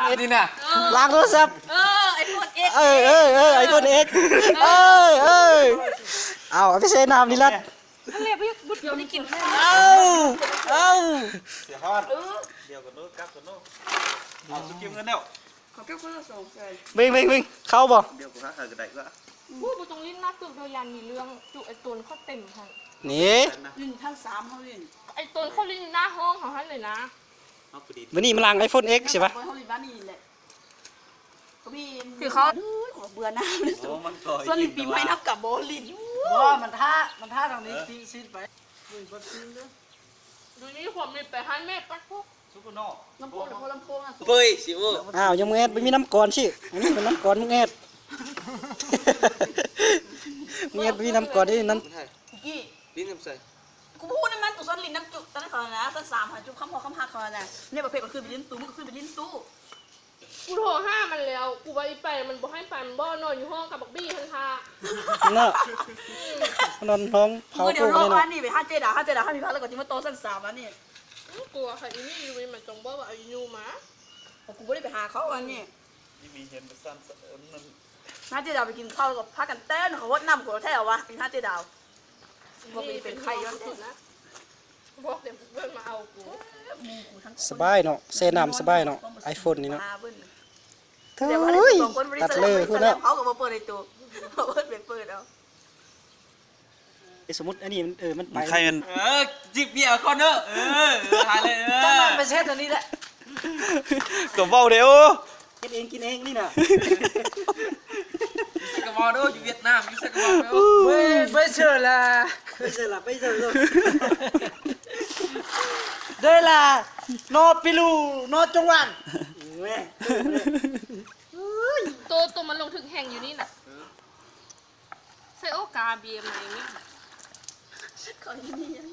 ອັນນີ້ນະ ລ້າງໂທລະສັບ ເອີ ໄອໂຟນເອັກ ເອີ ເອີ ເອີ ໄອໂຟນເອັກ ເອີ ເອີ ເອົາ ເອົາໄປໃສ່ນ້ຳນີ້ລະ ນັ້ນແຫຼະ ບໍ່ ບໍ່ໄດ້ກິນ ເອົາ ເອົາ ເສຍຮອດ ເອີ ດຽວກັນເດີ ກັບກັນເດີ ເອົາສຸກິມເງິນແລ້ວ ຂໍເກັບຄົນລະສອງແສນ ເບິ່ງ ເບິ່ງ ເບິ່ງ ເຂົ້າບໍ່ ດຽວກູຫາໃຫ້ກໍໄດ້ກໍ ໂອ້ ບໍ່ຕ້ອງຫຼິ້ນໜ້າຕຶກເດີ ຢ້ານມີເລື່ອງ ຈຸໄອໂຕນເຂົາເຕັມຫັ້ນ ນີ້ ຫຼິ້ນທັງສາມເຮົາຫຼິ້ນ ໄອໂຕນເຂົາຫຼິ້ນຢູ່ໜ້າຫ້ອງເຮົາຫັ້ນເລີຍນະ ມື້ນີ້ມາລ້າງໄອໂຟນເອັກຊິວະ ເຮົາຫຼິ້ນບ້ານນີ້ແຫຼະ ກໍມີ ຄືເຂົາ ໂອ້ຍ ເບື່ອໜ້າ ໂອ້ ມັນກໍ ສ່ວນຫຼິ້ນປີໃໝ່ນັບກັບບໍ່ຫຼິ້ນ ບໍ່ ມັນທ້າ ມັນທ້າທາງນີ້ ເອີ ຊິ ຊິໄປ ຢູ່ນີ້ຄວາມມີໄປຮ້ານແມ່ປັກພຸກ ຊຸກໂນ ລຳໂພງ ລຳໂພງ ລຳໂພງ ເປີຍຊິໂອ້ ອ້າວ ຍັງບໍ່ແອດ ບໍ່ມີນ້ຳກ່ອນຊິ ອັນນີ້ເປັນນ້ຳກ່ອນ ມຶງແອດ ມຶງແອດ ບໍ່ມີນ້ຳກ່ອນ ນີ້ນ້ຳ ກີ້ ຫຼິ້ນນຳໃສ ກູບໍ່ຮູ້ນຳມັນ ກູຊວນຫຼິ້ນນຳຈຸ ຕອນນັ້ນເຂົານະ ຊັ້ນສາມຫາຈຸຄຳຮອກຄຳຮັກເຂົານະ ແນວປະເພດກໍຄືໄປຫຼິ້ນຕູ້ ມັນກໍຄືໄປຫຼິ້ນຕູ້ ກູໂທຫາມັນແລ້ວ ກູວ່າອີ່ໄປ ມັນບໍ່ໃຫ້ໄປ ມັນບໍ່ ນອນຢູ່ຫ້ອງກັບບັກບີຫັ້ນທ່າ ເນາະ ນອນຫ້ອງເຜົາໂກງເລີຍເນາະ ມື້ດຽວລໍວ່ານີ້ໄປຫາເຈດາ ຫາເຈດາ ຖ້າມີພາແລ້ວກໍຊິມາຕໍ່ຊັ້ນສາມອັນນີ້ ອື ກູວ່າໃຫ້ອີ່ນີ້ຢູ່ ມັນຈົ່ງບອກວ່າເອົາອີ່ນູມາ ເພາະກູບໍ່ໄດ້ໄປຫາເຂົາອັນນີ້ ອີ່ມີເຫັນໄປຊັ້ນ ເອີ ມັນ ໜ້າຈະໄດ້ໄປກິນເຂົ້າ ແລ້ວກໍພາກັນແຕ່ນເຂົາຫົດນ້ຳ ກໍແທ້ວ່າ ກິນຫາເຈດາວ ບໍ່ມີເປັນໄຂ້ຍ້ອນ ບອກແຕ່ເພິ່ນມາເອົາກູ ສະບາຍເນາະ ແຊ່ນ້ຳສະບາຍເນາະ ໄອໂຟນນີ້ເນາະ ໂອ້ຍ ຕັດເລີຍພຸ້ນເນາະ ເຂົາກໍບໍ່ເປີດໃຫ້ໂຕ ເຂົາເພິ່ນໄປເປີດເອົາ ສົມມຸດອັນນີ້ມັນ ເອີ ມັນໄປ ໄຂ່ມັນ ເອີ ຈິບເບຍກ່ອນເດີ ເອີ ເອີ ຫາເລີຍ ເອີ ຈຳນຳໄປເຮັດອັນນີ້ແຫຼະ ກໍເວົ້າເດ້ ໂອ້ ເຮັດເອງກິນເອງນີ້ນະ ໃສ່ກະເວົ້າເດີ ຢູ່ຫວຽດນາມ ຢູ່ໃສ່ກະເວົ້າເດີ ເວີຍ ເວີຍເຊີລາ ເວີຍເຊີລາ ເວີຍເຊີລາ ເດີລາ ນໍປີລູ ນໍຈົງຫວານ ໂຕ ໂຕມັນລົງທຶກແຮງຢູ່ນີ້ນະ ໃສ່ໂອກາເບຍໃໝ່ນີ້ ເຂົາຢູ່ນີ້ຍັງ